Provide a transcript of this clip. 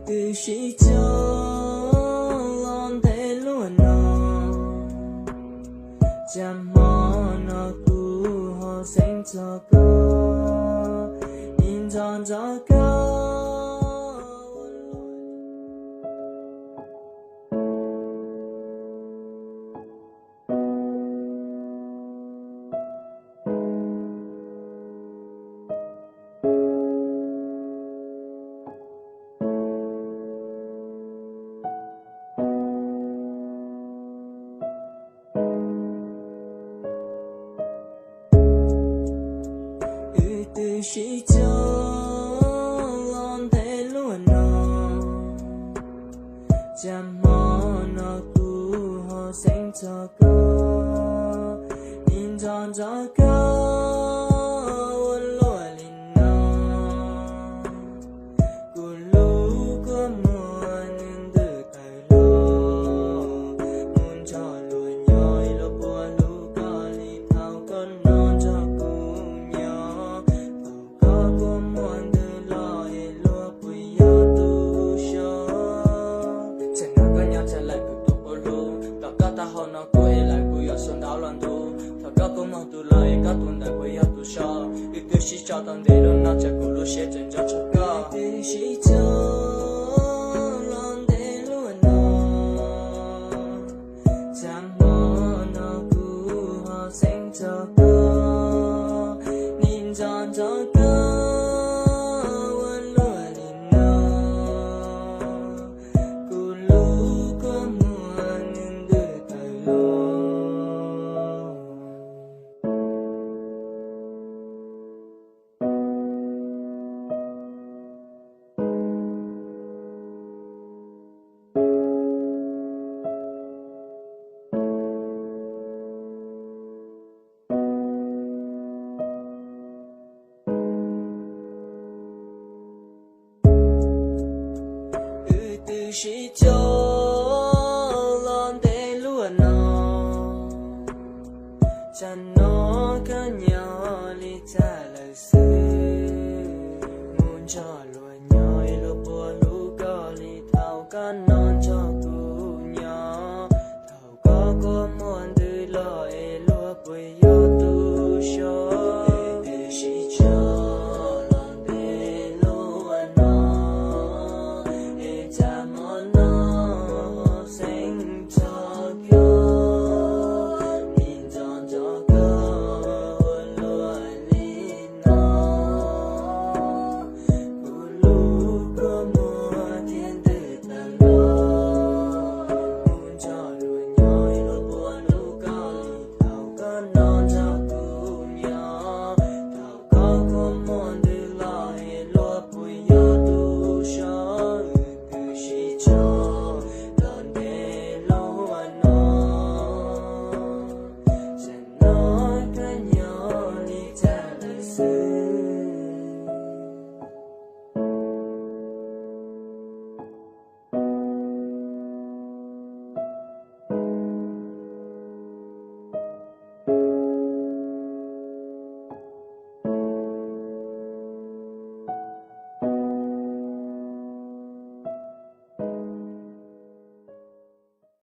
Twb sib cog los ntev luaj no, cas hmo no kuv ho xeeb txog koj, nim ntxov ntxov koj. Wb twb sib cog los ntev luaj no, cas hmo no kuv ho xeeb txog koj, nim ntxov ntxov koj ua luaj li no. Kuv lub kua muag nws ntws tawm los, mus nrog luag nyob ib luag puas hlub koj li thaum koj no nrog kuv nyob. Thaum koj kua muag ntws los es luag puas yog tus so? Txawm hnov koj nyob tsam lawm kuv tus puas hlub, tos koj taub hau no kuv es lawm kuv yuav xuas ntaub los ntub. Thaum koj kua muag ntws los es koj tus ntawd puas yog tus so? Wb twb sib cog tau ntev luaj no tsam kuv lub siab tseem nco tshaj koj. Twb sib cog los ntev luaj no, cas hmo no kuv ho xeeb txog koj, nim ntxov ntxov koj ua luaj li no. Kuv lub kua muag nws ntws tawm los. Wb twb sib cog